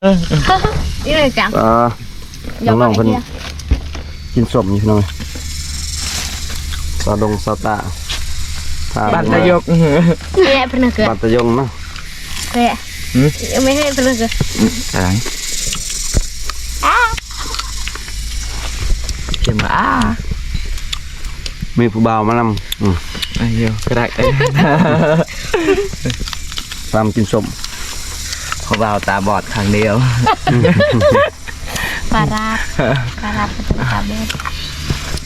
ນີ້ເລີຍຈັງ ອ່າ ນ້ອງໆເພິ່ນກິນສົ້ມຢູ່ ພີ່ນ້ອງເອີຍ. ສາວດົງ ສາວຕາ ບ້ານຕາຍົງ ແພະເພິ່ນເກີດ ບ້ານຕາຍົງເນາະ ແພະ ຫືມ ຍັງບໍ່ໃຫ້ເພິ່ນເກີດ ອືມ ຕາຍ ອ້າ ເຂັ້ມ ອ້າ ມີຜູ້ບ່າວມານຳ ອືມ ອາຍຸກໍໄດ້ ຕາມກິນສົ້ມ ຜູ້ບ່າວຕາບອດຂ້າງດຽວ ປາລາດ ປາລາດກໍຕ້ອງຕາບອດ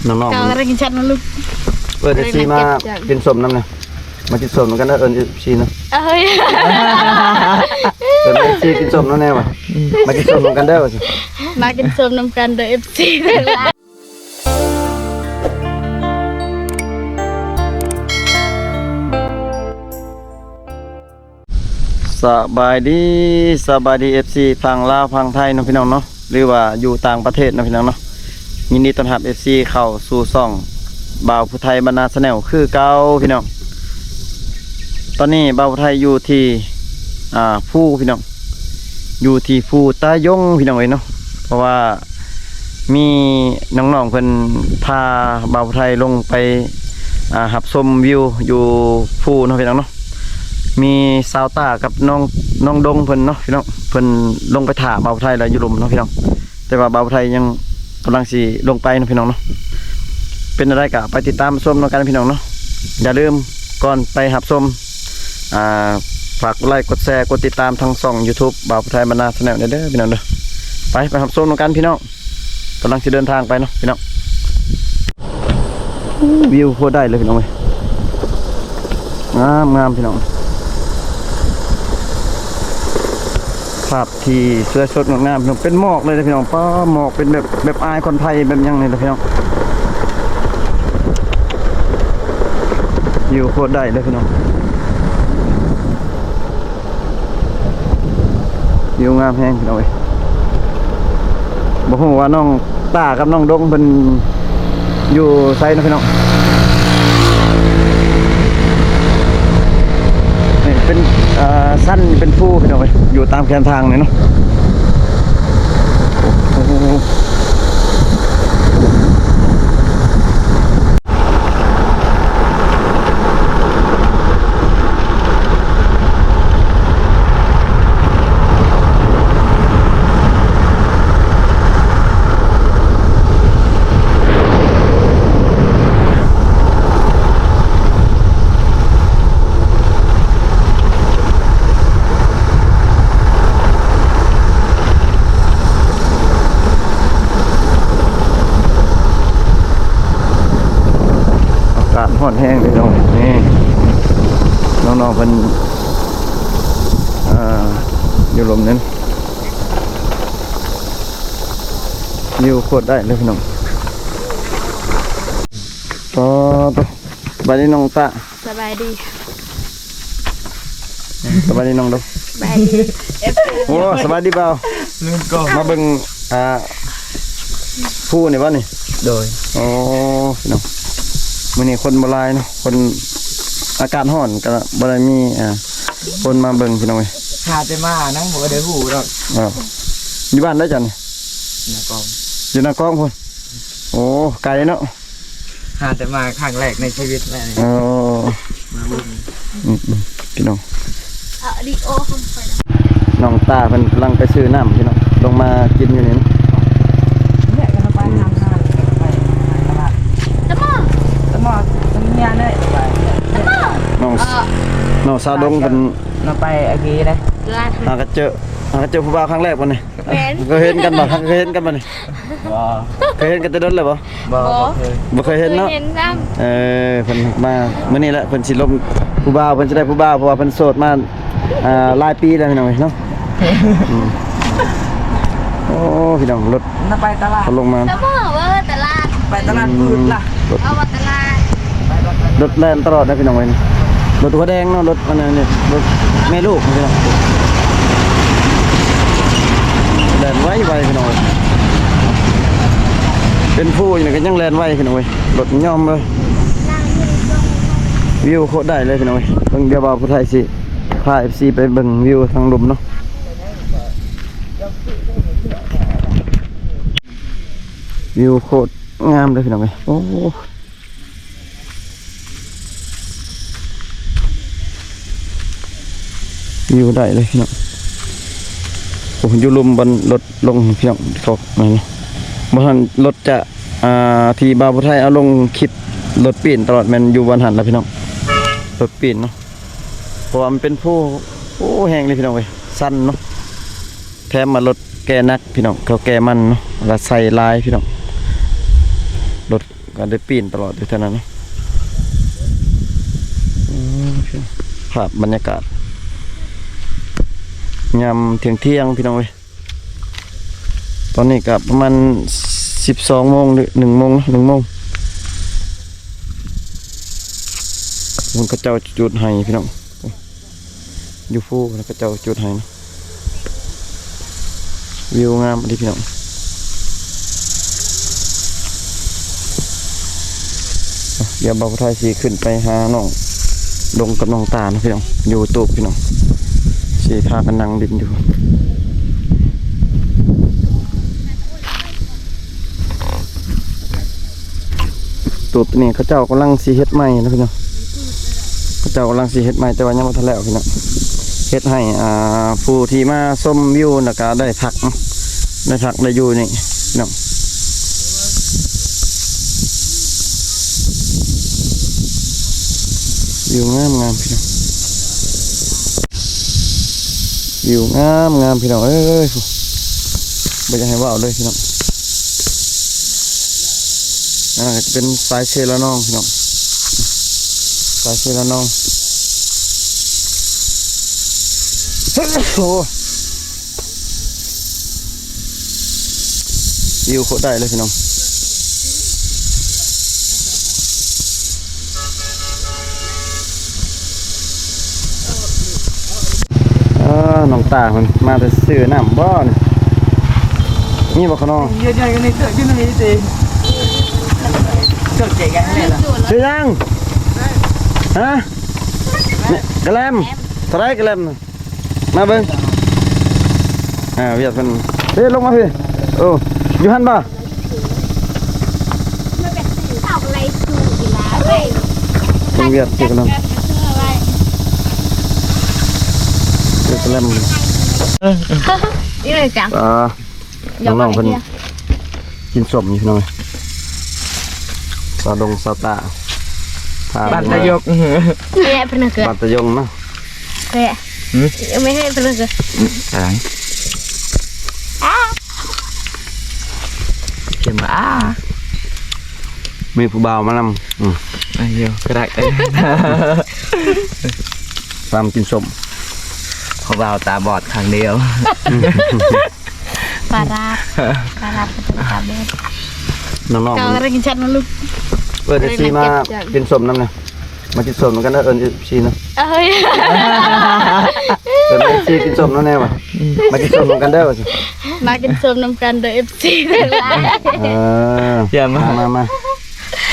ນ້ອງໆ ເຈົ້າໄດ້ກິນຊັດນະລູກ ເອີ້ນເອັຟຊີມາກິນສົ້ມນຳແດ່ ມາກິນສົ້ມນຳກັນເດີ ເອີ້ນເອັຟຊີນະ ເອີຍ ເອີ້ນເອັຟຊີກິນສົ້ມນຳແດ່ວ່າ ມາກິນສົ້ມນຳກັນເດີວ່າ ມາກິນສົ້ມນຳກັນເດີ ເອັຟຊີ ສະບາຍດີ ສະບາຍດີ ເອັຟຊີ ຝັ່ງລາວ ຝັ່ງໄທເນາະ ພີ່ນ້ອງເນາະ ຫຼືວ່າຢູ່ຕ່າງປະເທດເນາະ ພີ່ນ້ອງເນາະ. ຍິນດີຕ້ອນຮັບ ເອັຟຊີ ເຂົ້າສູ່ຊ່ອງບ່າວຜູ້ໄທບ້ານນາ Channel ຄືເກົ່າ ພີ່ນ້ອງ. ຕອນນີ້ບ່າວຜູ້ໄທຢູ່ທີ່ ອ່າ ພູ ພີ່ນ້ອງ ຢູ່ທີ່ພູຕາຍົງ ພີ່ນ້ອງເອີຍເນາະ ເພາະວ່າ ມີນ້ອງໆເພິ່ນພາບ່າວຜູ້ໄທລົງໄປ ອ່າ ຮັບຊົມວິວຢູ່ພູເນາະ ພີ່ນ້ອງເນາະ. ມີສາວຕາກັບນ້ອງ ນ້ອງດົງເພິ່ນເນາະ ພີ່ນ້ອງ ເພິ່ນລົງໄປຖ້າບ່າວຜູ້ໄທແລ້ວຢູ່ລຸ່ມເນາະ ພີ່ນ້ອງ ແຕ່ວ່າບ່າວຜູ້ໄທຍັງກຳລັງຊິລົງໄປເນາະ ພີ່ນ້ອງເນາະ. ເປັນແນວໃດກໍໄປຕິດຕາມຊົມນຳກັນ ພີ່ນ້ອງເນາະ. ຢ່າລືມ ກ່ອນໄປຮັບຊົມ ອ່າ ຝາກກົດໄລ ກົດແຊ ກົດຕິດຕາມທາງຊ່ອງ YouTube ບ່າວຜູ້ໄທບ້ານນາ Channel ເດີ ພີ່ນ້ອງເດີ. ໄປ ໄປຮັບຊົມນຳກັນ ພີ່ນ້ອງ. ກຳລັງຊິເດີນທາງໄປເນາະ ພີ່ນ້ອງ. ໂອ້ ວິວໂຄດໄດ້ເລີຍ ພີ່ນ້ອງເອີຍ ງາມໆ ພີ່ນ້ອງ. ພາບທີ່ສວຍສົດງົດງາມ ພີ່ນ້ອງ ເປັນໝອກເລີຍເດີ ພີ່ນ້ອງ. ປ້າ ໝອກເປັນແບບ ແບບອາຍຄວັນໄຟ ແບບຫຍັງນີ້ລະ ພີ່ນ້ອງ. ວິວໂຄດໄດ້ເລີຍ ພີ່ນ້ອງ. ວິວງາມແຮງ ພີ່ນ້ອງເອີຍ. ບໍ່ຮູ້ວ່ານ້ອງຕາກັບນ້ອງດົງເພິ່ນຢູ່ໃສເນາະ ພີ່ນ້ອງ. ນີ້ເປັນ ເອີ ຊັ້ນເປັນພູ ພີ່ນ້ອງເອີຍ ຢູ່ຕາມແຄມທາງນີ້ເນາະ. ໂອ້ໂຫ. ອາກາດຮ້ອນແຮງເລີຍເນາະ. ນີ້ນ້ອງໆເພິ່ນ ອ່າ ຢູ່ລົມນັ້ນ ວິວໂຄດໄດ້ເລີຍ ພີ່ນ້ອງ. ອໍ ໄປ ສະບາຍດີນ້ອງຕາ. ສະບາຍດີ ສະບາຍດີນ້ອງດົງ. ສະບາຍດີ ໂອ້ ສະບາຍດີບ່າວ. ມາເບິ່ງ ອ່າ ພູນີ້ບໍ່ນີ້? ໂດຍ. ໂອ້ ພີ່ນ້ອງ ມື້ນີ້ຄົນບໍ່ຫຼາຍເນາະ ຄົນ ອາກາດຮ້ອນກໍບໍ່ໄດ້ມີ ອ່າ ຄົນມາເບິ່ງ ພີ່ນ້ອງເອີຍ. ຫາແຕ່ມານຳ ບໍ່ໄດ້ຮູ້ດອກ. ເອີ ຢູ່ບ້ານໃດເຈົ້ານີ້? ນາກອງ ຢູ່ນາກອງພຸ້ນ. ໂອ້ ໄກເນາະ. ຫາແຕ່ມາຄັ້ງແລກໃນຊີວິດແລ້ວນີ້. ໂອ້ ມາເບິ່ງ ອືມໆ ພີ່ນ້ອງ ເອົາວິດີໂອຂອງຂ້ອຍນະ. ນ້ອງຕາເພິ່ນກຳລັງໄປຊື້ນ້ຳ ພີ່ນ້ອງ ລົງມາກິນຢູ່ນີ້ນະ. ເນຍ ກໍໄປທາງນັ້ນ ໄປທາງຕະຫຼາດ ຕະໝໍ ຕະໝໍ ຕະເມຍເນຍ ໄປ ຕະໝໍ ນ້ອງ ເອີ ນ້ອງສາວດົງເພິ່ນ ນ້ອງໄປອາກີເດ້ ຕະຫຼາດ ຫາກະເຈີ ຫາກະເຈີຜູ້ບ່າວຄັ້ງແລກບໍ່ນີ້? ແມ່ນ ເຄີຍເຫັນກັນບໍ່? ເຄີຍເຫັນກັນບໍ່ນີ້? ບໍ່ ເຄີຍເຫັນກັນແຕ່ດົນແລ້ວບໍ່? ບໍ່ ບໍ່ເຄີຍ ບໍ່ເຄີຍເຫັນເນາະ ບໍ່ເຄີຍເຫັນຊ້ຳ. ເອີ ເພິ່ນມາມື້ນີ້ແຫຼະ ເພິ່ນຊິລົມຜູ້ບ່າວ ເພິ່ນຊິໄດ້ຜູ້ບ່າວ ເພາະວ່າເພິ່ນໂສດມາ ອ່າ ຫຼາຍປີແລ້ວ ພີ່ນ້ອງເອີຍເນາະ. ອືມ ໂອ້ ພີ່ນ້ອງ ລົດ ນະ ໄປຕະຫຼາດ ເຂົາລົງມາ ຕະຫຼາດ ເອີ ຕະຫຼາດ ໄປຕະຫຼາດພືດລະ ອືມ ເອົາວ່າຕະຫຼາດ ລົດແລ່ນຕະຫຼອດເດີ ພີ່ນ້ອງເອີຍ. ລົດຫົວແດງເນາະ ລົດອັນນັ້ນນີ້ ລົດແມ່ລູກ ພີ່ນ້ອງ ແລ່ນໄວໆ ພີ່ນ້ອງເອີຍ. ເປັນພູຢູ່ນີ້ກໍຍັງແລ່ນໄວ ພີ່ນ້ອງເອີຍ ລົດຍອມເລີຍ. ວິວໂຄດໄດ້ເລີຍ ພີ່ນ້ອງເອີຍ. ເບິ່ງ ດຽວບ່າວຜູ້ໄທຊິພາ ເອັຟຊີ ໄປເບິ່ງວິວທາງລຸ່ມເນາະ. ເຈົ້າ ວິວໂຄດງາມເລີຍພີ່ນ້ອງເອີຍ. ໂອ້ ວິວໄດ້ເລີຍພີ່ນ້ອງ. ໂອ້ ຢູ່ລຸ່ມບ່ອນລົດລົງພີ່ນ້ອງ. ເຂົາ ແມ່ນ ບ່ອນຫັ້ນລົດຈະ ອ່າ ທີ່ບ່າວຜູ້ໄທເອົາລົງຄລິບລົດປີ້ນຕະຫຼອດ ແມ່ນຢູ່ບ່ອນຫັ້ນລະພີ່ນ້ອງ. ລົດປີ້ນເນາະ ເພາະວ່າມັນເປັນພູ. ໂອ້ ແຮງເລີຍພີ່ນ້ອງເອີຍ ຊັນເນາະ. ແຖມມາລົດແກ່ໜັກພີ່ນ້ອງ ເຂົາແກ່ມັນເນາະ ລະໃສ່ຫຼາຍພີ່ນ້ອງ. ລົດກໍໄດ້ປີ້ນຕະຫຼອດຢູ່ເທົ່ານັ້ນເນາະ. ອືມ ພາບບັນຍາກາດຍາມທ່ຽງໆ ພີ່ນ້ອງເອີຍ. ຕອນນີ້ກໍປະມານສິບສອງໂມງ ຫຼື ໜຶ່ງໂມງເນາະ ໜຶ່ງໂມງ. ພຸ້ນເຂົາເຈົ້າຈູດໄຮ່ພີ່ນ້ອງ. ຢູ່ພູນນະ ເຂົາເຈົ້າຈູດໄຮ່ນະ. ວິວງາມອີ່ຫຼີພີ່ນ້ອງ. ດຽວບ່າວຜູ້ໄທຊິຂຶ້ນໄປຫານ້ອງດົງກັບນ້ອງຕານະພີ່ນ້ອງ ຢູ່ຕູບພີ່ນ້ອງ. ຊິພາກັນນັ່ງຫຼິ້ນຢູ່. ຕູບນີ້ເຂົາເຈົ້າກຳລັງຊິເຮັດໃໝ່ນະພີ່ນ້ອງ. ເຂົາເຈົ້າກຳລັງຊິເຮັດໃໝ່ ແຕ່ວ່າຍັງບໍ່ທັນແລ້ວພີ່ນ້ອງ. ເຮັດໃຫ້ ອ່າ ຜູ້ທີ່ມາຊົມວິວນະກະໄດ້ພັກເນາະ ໄດ້ພັກໄດ້ຢູ່ນີ້ພີ່ນ້ອງ. ວິວງາມໆ ພີ່ນ້ອງ. ວິວງາມໆ ພີ່ນ້ອງເອີຍ ບໍ່ຢາກໃຫ້ເວົ້າເລີຍພີ່ນ້ອງ. ອັນນັ້ນກໍຈະເປັນສາຍເຊລະນອງພີ່ນ້ອງ ສາຍເຊລະນອງ. ໂອ້ ວິວໂຄດໄດ້ເລີຍພີ່ນ້ອງ. ເອີ ນ້ອງຕາເພິ່ນມາແຕ່ຊື້ນ້ຳບໍ່ນີ້? ມີບໍ່ຂະໜໍ່? ຊື້ຫຍັງ? ຮະ? ນີ້ກະແລັມ ເທົ່າໃດກະແລັມ? ມາເບິ່ງ ອ່າ ວຽດເພິ່ນ ເດ້ ລົງມາພີ້. ໂອ້ ຢູ່ຫັ້ນບໍ່? ເປັນວຽດທີ່ກຳລັງເຮັດແກລ້ມ ອີ່ເລີຍຈັງ ອ່າ ນ້ອງໆເພິ່ນກິນສົ້ມຢູ່ພີ່ນ້ອງ. ສາວດົງສາວຕາ ບ້ານຕາຍົກ ແມ່ເພິ່ນເກີດ ບ້ານຕາຍົງເນາະ. ແປະ ຫືມ ຍັງບໍ່ໃຫ້ເພິ່ນເລີຍ ອືມ ຕາຍ ອ້າ ເຂັ້ມ ອ້າ ມີຜູ້ບ່າວມານຳ ອືມ ອາຍຸກໍໄດ້ ຕາມກິນສົ້ມ ຜູ້ບ່າວຕາບອດຂ້າງດຽວ ປາລາ ປາລາ ປາລາ ນ້ອງໆ ເຈົ້າກໍໄດ້ກິນຊັດນະລູກ ເອີ້ນເອັຟຊີມາກິນສົ້ມນຳແດ່. ມາກິນສົ້ມນຳກັນເດີ ເອີ້ນເອັຟຊີນະ ເອີຍ ເອີ້ນເອັຟຊີກິນສົ້ມນຳແດ່ວ່າ ອືມ ມາກິນສົ້ມນຳກັນເດີວ່າ ມາກິນສົ້ມນຳກັນເດີ ເອັຟຊີທັງຫຼາຍ ເອີ ມາ ມາ ມາ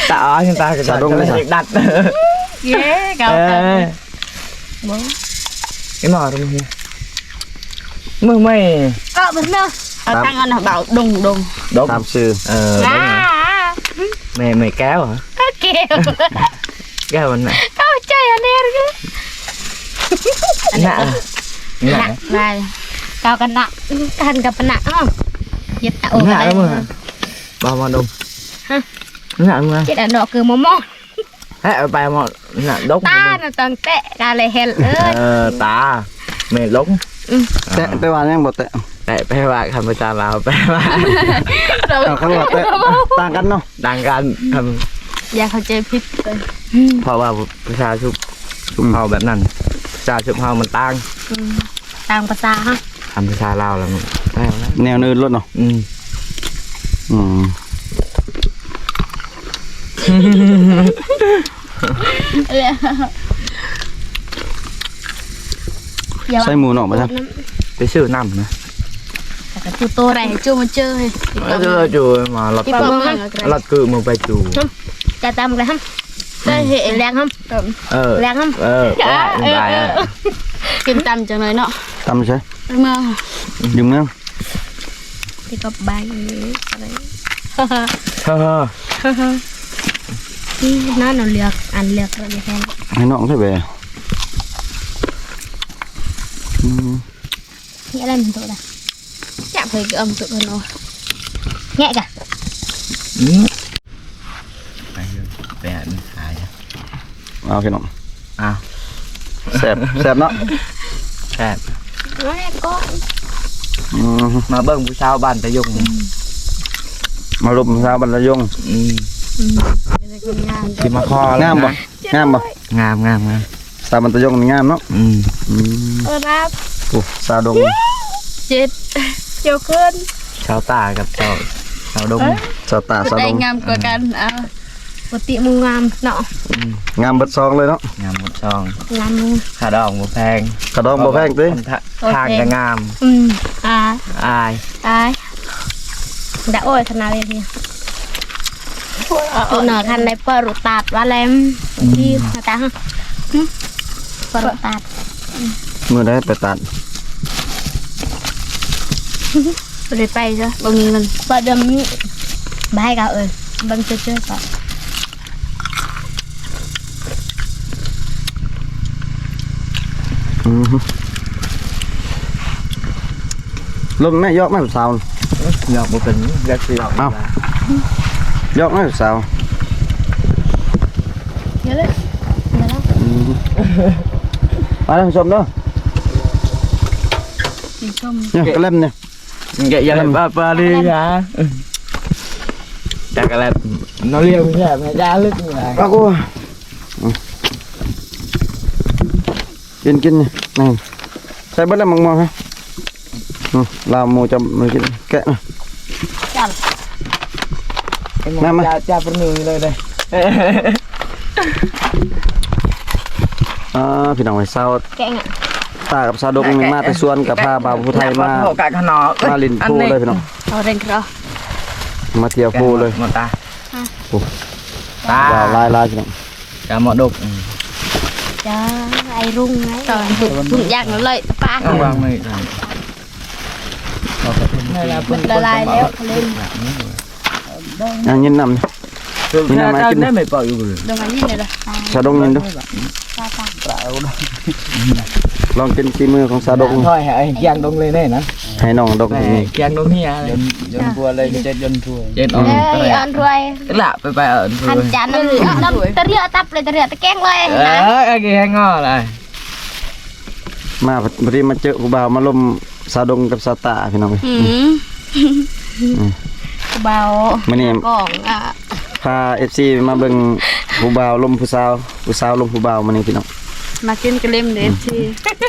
ຕາອາຍຕາສາວດົງເລີຍ ດັດ ເຢ້ ເຂົາ ເອີ ບໍ່ ອີໝໍ ມື້ໃໝ່ ເອີ ເບິ່ງເດີ ເອົາຕັ້ງອັນນະ ບ່າວດົງ ດົງ ດົງ ຕາມຊື່ ເອີ ແມ່ ແມ່ແກ້ວ ແກ້ວ ແກ້ວນະ ເຂົ້າໃຈອັນນີ້ ນະ ນະ ນະ ໄດ້ ເຈົ້າກັນນະ ກັນກັບນະ ເອົ້າ ເຮັດຕາໂອ ນະ ນະ ເອົາມາ ບໍ່ມາດົງ ຮະ ນະ ເອົາມາ ເຮັດອັນດອກຄືໝໍ ແຮະ ເອົາໄປໝົດນະ ດົກ ຕານະ ຕັ້ງແຕ່ກາເລເຮັດເອີຍ ເອີ ຕາ ແມ່ລົງ ອືມ ແຕະ ແປວ່າຫຍັງບໍ່ແຕະ? ແຕະ ແປວ່າຄຳພາສາລາວ ແປວ່າ ເອົາ ຄຳວ່າແຕະ ຕ່າງກັນເນາະ ຕ່າງກັນ ຄຳ ຢ່າເຂົ້າໃຈຜິດ ເພາະວ່າພາສາຊຸບ ຊຸບເຮົາແບບນັ້ນ ພາສາຊຸບເຮົາມັນຕ່າງ ອືມ ຕ່າງພາສາເຮົາ ຄຳພາສາລາວແລ້ວມັນ ແນວອື່ນໂລດເນາະ ອືມ ອືມ ໃສ່ໝູນອກມາຊະ ໄປຊື້ນ້ຳນະ ແລ້ວກໍຈຸໂຕໄດ້ ຈຸມາເຈີ ເອີ ຈຸມາລັດ ລັດຄືມືໄປຈູ ຈະຕຳກະໄດ້ ໄດ້ເຮັດແລງ ເອີ ແລງ ເອີ ກິນຕຳຈັກໜ້ອຍເນາະ ຕຳໃສ ເມືອ ຢູ່ເມືອ ທີ່ກໍບາຍນີ້ກໍໄດ້ ເອີ ນີ້ນະ ເຮົາເລືອກ ອັນເລືອກເລີຍແທນ ໃຫ້ນ້ອງເລີຍເວີຍ ອືມ ນີ້ອະໄລມັນໂຕດະ ຈະເຜີຍກໍເອົາໂຕເພິ່ນເນາະ ແງະກະ ອືມ ໄປເລີຍ ໄປຫາມັນຂາຍ ເອົາພີ່ນ້ອງ ອ້າວ ແຊບ ແຊບເນາະ ແຊບ ແມ່ກໍ ອືມ ມາເບິ່ງຜູ້ສາວບ້ານຕາຍົງ ອືມ ມາລົມຜູ້ສາວບ້ານຕາຍົງ ອືມ ອືມ ຊິມາຂໍ ງາມບໍ່? ງາມບໍ່? ງາມ ງາມ ງາມ ສາວບ້ານຕາຍົງນີ້ງາມເນາະ ອືມ ອືມ ເອີ ນັບ ໂອ້ ສາວດົງ ເຈັດ ກ່ຽວຂຶ້ນ ສາວຕາກັບສາວ ສາວດົງ ສາວຕາ ສາວດົງ ງາມກວ່າກັນ ເອົາ ປົກກະຕິໝູ່ງາມເນາະ ອືມ ງາມເບິດສອງເລີຍເນາະ ງາມເບິດສອງ ງາມໝູ່ ຄ່າດອງບໍ່ແພງ ຄ່າດອງບໍ່ແພງຕິ ທາງກໍງາມ ອືມ ອາຍ ອາຍ ອາຍ ດາໂອ້ຍ ຂະໜາດເລີຍ ໂຕໜ້ອຍຄັນໄດ້ປະລຸຕາດວ່າແລ້ວ ອືມ ທີ່ຕາ ຫຶ ປະລຸຕາດ ມື້ໃດໄປຕາດ ບໍ່ໄດ້ໄປຊະ ບໍ່ມີເງິນ ປະດຳນີ້ ບໍ່ໃຫ້ເຂົາເອີ້ນ ເບິ່ງຊື່ໆ ກໍ ອືມ ລົມແມ່ ຢອກແມ່ຜູ້ສາວ ຢອກບໍ່ເປັນ ຢາກຊິຢອກ ເອົ້າ ຢອກແມ່ຜູ້ສາວ ດຽວເລີຍ ດຽວເລີຍ ອືມ ມາເດີ ຊົມເດີ ຊົມ ນີ້ກະແລັມນີ້ ແກະຢາກປາປາລີຫາ ຈັກກະແລັດ ນ້ອງລ້ຽງແຊບ ຢາລຶກ ປາກູ ອືມ ກິນ ກິນນີ້ ນີ້ ໃສ່ເບິດແລ້ວໝາກມ່ວງ ຮະ ອືມ ລາວໝູ່ຈະມາກິນ ແກະນະ ມາ ມາ ຈາ ຈາປະໜີເລີຍເດ້ ອ່າ ພີ່ນ້ອງເອີຍ ສາວ ແກະຫຍັງ? ຕາກັບສາວດົງນີ້ມາແຕ່ສວນ ກໍພາບ່າວຜູ້ໄທມາ ມາຫຼິ້ນພູເລີຍພີ່ນ້ອງ ເອົາເລັ່ງເນາະ ມາທ່ຽວພູເລີຍ ໂອ້ ຕາ ບ່າວຫຼາຍໆ ພີ່ນ້ອງ ຕາໝໍດົກ ອືມ ຈ້າ ໄອ້ລຸງໄງ ທຸກຢ່າງເລີຍ ປາ ວາງໄວ້ ລະລາຍແລ້ວ ເຫຼັ້ນ ອ່າ ຍິນນຳ ຍິນນຳ ກິນໄດ້ໄໝເປົ່າຢູ່ ດອງຍິນເດີ ສາວດົງຍິນດູ ລອງກິນສີມືຂອງສາວດົງ ຖອຍໃຫ້ກຽງດົງເລີຍເດ້ນະ ໃຫ້ນ້ອງດົງ ແມ່ ກຽງດົງເຮຍ ຍົນ ຍົນຖ້ວຍເລີຍ ເຈັດຍົນຖ້ວຍ ເຈັດອອນ ເອີຍ ອອນຖ້ວຍ ລະ ໄປ ໄປອອນຖ້ວຍ ຄັນຈານ ນ້ຳຕະເລືອຕັບເລີຍ ຕະເລືອຕະແກງເລີຍ ເອີ ນະ ເອີ ກິນໃຫ້ງໍລະ ມາ ພໍດີມາເຈີຜູ້ບ່າວມາລົມ ສາວດົງກັບສາວຕາພີ່ນ້ອງເອີຍ ອືມ ອືມ ຜູ້ບ່າວ ມື້ນີ້ ກ້ອງ ອ່າ ພາເອັຟຊີມາເບິ່ງຜູ້ບ່າວລົມຜູ້ສາວ ຜູ້ສາວລົມຜູ້ບ່າວມື້ນີ້ພີ່ນ້ອງ ມາກິນກະເລັມເດີ ອືມ ເອັຟຊີ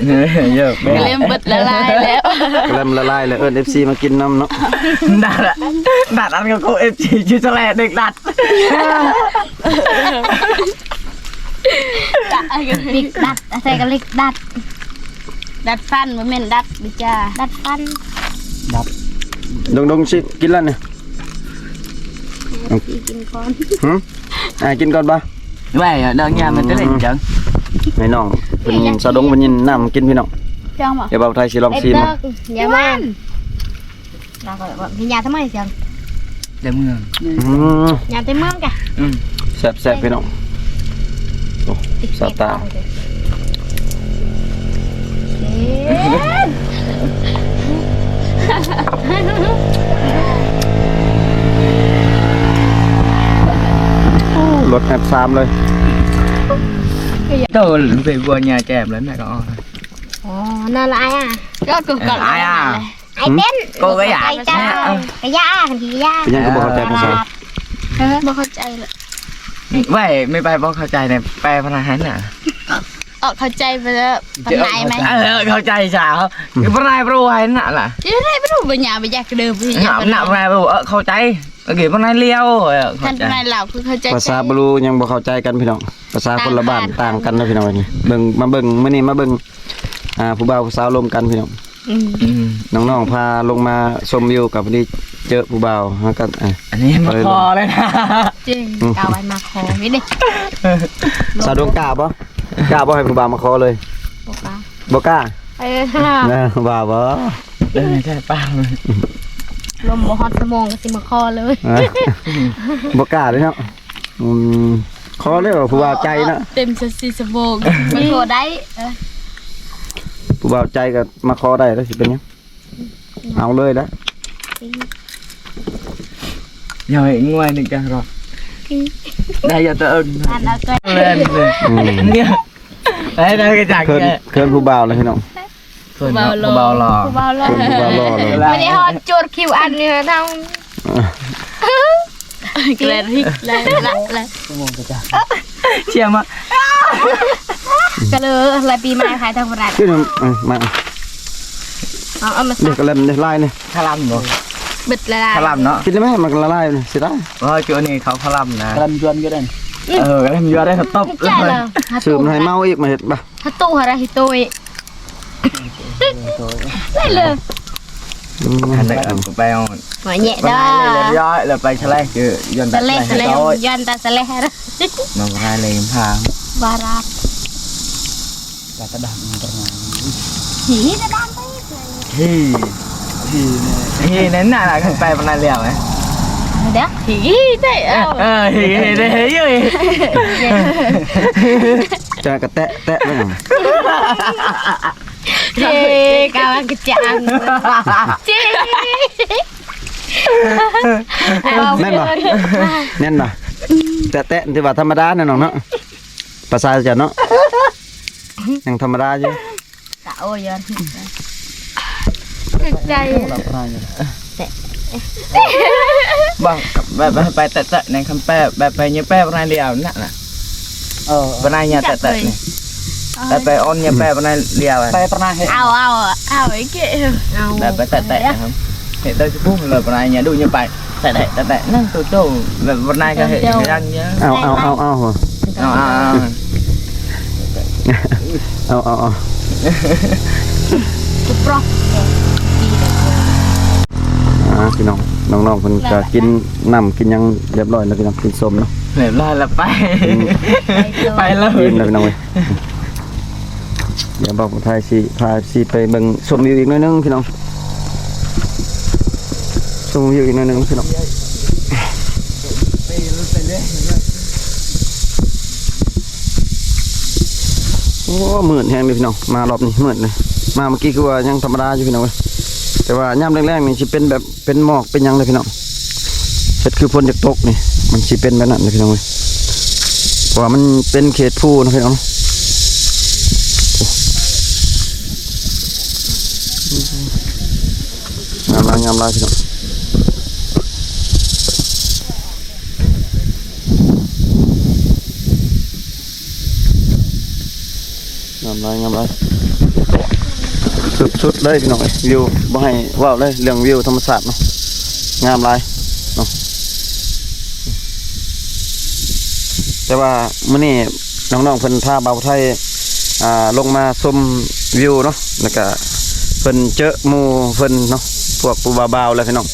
ເອີ ເຢີ ກະເລັມເບິດລະລາຍແລ້ວ ກະເລັມລະລາຍແລ້ວ ເອີ້ນເອັຟຊີມາກິນນຳເນາະ ນັດ ນັດອັນກໍເອັຟຊີ ຊິສະແລເດັກດັດ ເດັກດັດ ໃສ່ກະເລັກດັດ ດັດຟັນ ບໍ່ແມ່ນດັດເດີຈ້າ ດັດຟັນ ດັດ ດົງໆ ຊິກິນແລ້ວນີ້ ຊິກິນກ່ອນ ຫື ອ້າຍກິນກ່ອນບໍ່ ໄວ້ດອກຍາມມັນຈະເຫຼັ້ນຈັງ ໃຫ້ນ້ອງເພິ່ນ ສາວດົງເພິ່ນຍິນນຳກິນພີ່ນ້ອງ ຈັ່ງບໍ່ ດຽວບ່າວໄທຊິລອງຊີມ ຢ່າມາ ລາວກໍວ່າ ຍາທຳໄມສຽງ ແຕ່ເມືອງ ອືມ ຍາແຕ່ເມືອງກະ ອືມ ແຊບໆ ພີ່ນ້ອງ ໂອ້ ສາວຕາ ເອີ ໂອ້ ລົດແຮບສາມເລີຍ ໂຕເປັນບົວຍາແຈມແລ້ວນະກໍ ອໍ ນັ້ນລະອ້າຍອະ ກໍກໍອ້າຍອະ ໄອ້ເຕັ້ນ ໂກກະຢາ ກະຢາ ກະຢາ ເປັນຫຍັງຄືບໍ່ເຂົ້າໃຈພາສາ ເອີ ບໍ່ເຂົ້າໃຈລະ ໄວ້ ໄມ່ໄປບໍ່ເຂົ້າໃຈນີ້ ແປພາສາຫັ້ນນະ ອອກເຂົ້າໃຈໄປແລ້ວ ປານໃດໄໝ ເອີ ເຂົ້າໃຈສາວ ປານໃດບໍ່ຮູ້ຫັ້ນນະລະ ຊິໄດ້ບໍ່ຮູ້ ບໍ່ຍາກ ບໍ່ຢາກເດີ ບໍ່ຍາກ ນະ ປານໃດບໍ່ຮູ້ ເອີ ເຂົ້າໃຈ ໂອເຄ ປານໃດລຽວ ເອີ ເຂົ້າໃຈ ປານໃດລາວຄືເຂົ້າໃຈ ພາສາບຣູຍັງບໍ່ເຂົ້າໃຈກັນພີ່ນ້ອງ ພາສາຄົນລະບ້ານ ຕ່າງກັນເນາະພີ່ນ້ອງ ເບິ່ງ ມາເບິ່ງ ມື້ນີ້ມາເບິ່ງ ອ່າ ຜູ້ບ່າວຜູ້ສາວລົມກັນພີ່ນ້ອງ ອືມ ອືມ ນ້ອງໆ ພາລົງມາຊົມວິວ ກໍພໍດີເຈີຜູ້ບ່າວ ເຮົາກໍ ອ່າ ອັນນີ້ມາຂໍເລີຍນະ ຈິງ ອືມ ກະໄວ້ມາຂໍນີ້ເດ້ ສາວດົງກ້າບໍ່? ກ້າບໍ່ໃຫ້ຜູ້ບ່າວມາຂໍເລີຍ? ບໍ່ກ້າ ບໍ່ກ້າ ເອີ ນະ ວ່າບໍ່? ເອີ ໃຊ່ປ່າວ ລົມບໍ່ຮອດຊົ່ວໂມງກໍຊິມາຂໍເລີຍ. ອ່າ ບໍ່ກ້າເດ້ເນາະ. ອືມ ຂໍເລີຍວ່າຜູ້ບ່າວໃຈເນາະ. ເຕັມຊາວສີ່ຊົ່ວໂມງ ມາຂໍໄດ້. ເອີ ຜູ້ບ່າວໃຈກໍມາຂໍໄດ້ແລ້ວ ຊິເປັນຫຍັງ. ເອົາເລີຍລະ. ຢ່າໃຫ້ງ່ວຍໜຶ່ງກະຮອກ ໄດ້ຢ່າຕະເອີ້ນ ອັນເອົາໄປ ແລ່ນເລີຍ. ອືມ ໄດ້ ໄດ້ກະຈັກ ເຂີນ ເຂີນຜູ້ບ່າວແລ້ວພີ່ນ້ອງ. ເຂີນຜູ້ບ່າວຫຼໍ່ ຜູ້ບ່າວຫຼໍ່ ເຂີນຜູ້ບ່າວຫຼໍ່ເລີຍ. ບໍ່ໄດ້ຮອດຈຸດຄິວອັນນີ້ນຳ. ແລ່ນອີກ ແລ່ນລະ ແລ່ນ. ເຊຍມາ ກະເລີຍ ລະປີໃໝ່ຂາຍທາງບໍ່ໄດ້. ກິນ ເອີ ມາ ເອົາ ເອົາມາ ເດັກກະແລັມເດ້ ລາຍນີ້ ຄະລຳບໍ່? ເບິດລະລາຍ ຄະລຳເນາະ. ກິນໄດ້ໄໝ? ມັນກະລະລາຍນີ້ ເສຍດາຍ. ເອີ ຈຸອັນນີ້ເຂົາຄະລຳນະ ກະລຳຍວນຢູ່ເດ້. ເອີ ກະລຳຍວນໄດ້ ເຂົ້າຕົ້ມ ໃຈເລີຍ. ຊື້ມາໃຫ້ເມົາອີກ ມາເຮັດບາ ຫາຕູ້ຫາໄດ້ ໂຕຍ ໄດ້ເລີຍ. ອືມ ອັນນັ້ນກໍໄປເອົາ ມາແຍະດອກ ລຽບຮ້ອຍ ແລ້ວໄປສະແລະ ຄືຍ້ອນຕາສະແລະ ສະແລະ ໂຕຍ ຍ້ອນຕາສະແລະ ມາລາຍເລີຍພາ ບາລາ ກະຕະດຳຕະນາ ຫີຕະດຳ ຫີ ຫີ ຫີນັ້ນນະ ໄປປານນັ້ນແລ້ວ ເດີ ຫີເດ້ ເອີ ເອີ ຫີເດ້ ຫີ ຈະກະແຕະ ແຕະໄວ້ຫຍັງ? ເຈ ກາວັນກະຈັງ ເຈ ແມ່ນບໍ່? ແມ່ນບໍ່? ແຕະ ແຕະ ຖືວ່າທຳມະດາເນາະ ນ້ອງເນາະ ພາສາເຈົ້າເນາະ ຍັງທຳມະດາຢູ່ ກະໂອຍອນ ຖືກໃຈ ແຕະ ບໍ່ ແບບ ແບບໄປແຕະໆ ໃນຄຳແປ ແບບໄປເຍແປປານດຽວນັ້ນນະ. ເອີ ປານາຍາແຕະໆ ນີ້ ແຕ່ໄປອອນຍາແປປານາຍດຽວ ແປປານາຍ ເອົາ ເອົາ ເອົາ ໄອ້ເກ ເອົາ ແຕ່ໄປແຕະໆ ເຮັດໄດ້ຊິປຸ້ງເລີຍ ປານາຍາດຸຍາໄປແຕະໆ ແຕະໆ ນັ້ນໂຕໂຕ ແບບປານາຍກໍເຮັດ ເຮັດອັນຍາ ເອົາ ເອົາ ເອົາ ເອົາ ເອົາ ເອົາ ເອົາ ເອົາ ເອົາ ເອົາ ອ່າ ພີ່ນ້ອງ ນ້ອງໆ ເພິ່ນກະກິນນ້ຳກິນຫຍັງຮຽບຮ້ອຍແລ້ວ ພີ່ນ້ອງ ກິນສົ້ມເນາະ ຮຽບຮ້ອຍແລ້ວໄປ ອືມ ໄປເລີຍ ອີ່ມແລ້ວ ພີ່ນ້ອງເອີຍ. ດຽວບ່າວຜູ້ໄທຊິພາເອັຟຊີໄປເບິ່ງຊົມວິວອີກໜ້ອຍໜຶ່ງ ພີ່ນ້ອງ ຊົມວິວອີກໜ້ອຍໜຶ່ງ ພີ່ນ້ອງ. ໂອ້ ມືດແຮງເດ້ພີ່ນ້ອງ ມາຮອບນີ້ມືດເລີຍ ມາມື້ກີ້ຄືວ່າຍັງທຳມະດາຢູ່ພີ່ນ້ອງເອີຍ ແຕ່ວ່າຍາມແລງໆນີ້ຊິເປັນແບບເປັນໝອກເປັນຫຍັງເດ້ພີ່ນ້ອງ ເຮັດຄືຝົນຢາກຕົກນີ້ ມັນຊິເປັນແບບນັ້ນເດ້ພີ່ນ້ອງເອີຍ ເພາະວ່າມັນເປັນເຂດພູເນາະພີ່ນ້ອງ ງາມຫຼາຍ ງາມຫຼາຍພີ່ນ້ອງ. ງາມຫຼາຍ ງາມຫຼາຍ ສຸດໆ ເລີຍພີ່ນ້ອງເອີຍ ວິວ ບໍ່ໃຫ້ເວົ້າເລີຍ ເລື່ອງວິວທຳມະຊາດເນາະ ງາມຫຼາຍເນາະ. ແຕ່ວ່າມື້ນີ້ນ້ອງໆ ເພິ່ນພາບ່າວໄທ ອ່າ ລົງມາຊົມວິວເນາະ ແລ້ວກະເພິ່ນເຈີໝູ່ເພິ່ນເນາະ ພວກຜູ້ບ່າວໆ ແລ້ວພີ່ນ້ອງ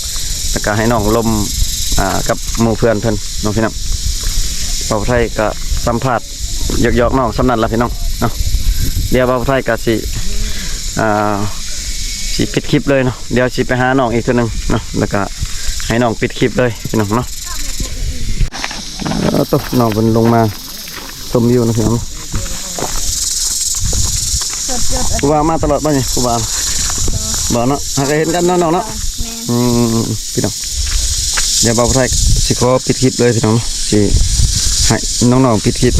ແລ້ວກະໃຫ້ນ້ອງລົມ ອ່າ ກັບໝູ່ເພື່ອນເພິ່ນເນາະ ພີ່ນ້ອງ. ບ່າວໄທກະສຳພາດ ຢອກໆ ນ້ອງສ່ຳນັ້ນລະພີ່ນ້ອງເນາະ ດຽວບ່າວໄທກະຊິ ອ່າ ຊິປິດຄລິບເລີຍເນາະ ດຽວຊິໄປຫານ້ອງອີກເທື່ອໜຶ່ງເນາະ ແລ້ວກະໃຫ້ນ້ອງປິດຄລິບເລີຍພີ່ນ້ອງເນາະ. ເອີ ໂຕ ນ້ອງເພິ່ນລົງມາຊົມວິວເນາະພີ່ນ້ອງເນາະ. ຄູບາມາຕະຫຼອດບໍ່ນີ້ ຄູບາ? ບໍ່ເນາະ ຫາກະເຫັນກັນເນາະນ້ອງເນາະ. ອືມ ພີ່ນ້ອງ ດຽວບ່າວໄທຊິຂໍປິດຄລິບເລີຍພີ່ນ້ອງເນາະ ຊິໃຫ້ນ້ອງໆ ປິດຄລິບ.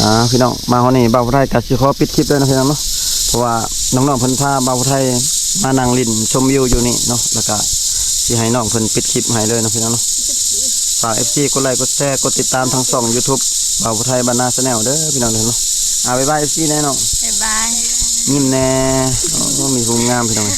ອ່າ ພີ່ນ້ອງ ມາຮອດນີ້ບ່າວໄທກະຊິຂໍປິດຄລິບເລີຍເນາະພີ່ນ້ອງເນາະ ເພາະວ່ານ້ອງໆ ເພິ່ນພາບ່າວໄທມານັ່ງຫຼິ້ນຊົມວິວຢູ່ນີ້ເນາະ ແລ້ວກະຊິໃຫ້ນ້ອງເພິ່ນປິດຄລິບໃຫ້ເລີຍເນາະພີ່ນ້ອງເນາະ. ຝາກເອັຟຊີກົດໄລກົດແຊ ກົດຕິດຕາມທາງຊ່ອງຢູທູບບ່າວໄທບ້ານນາແຊນແນວເດີພີ່ນ້ອງເດີເນາະ. ອ່າ ບາຍບາຍເອັຟຊີແນ່ນ້ອງ ບາຍບາຍ ຍິ້ມແນ່. ໂອ້ ມີຜູ້ງາມພີ່ນ້ອງ.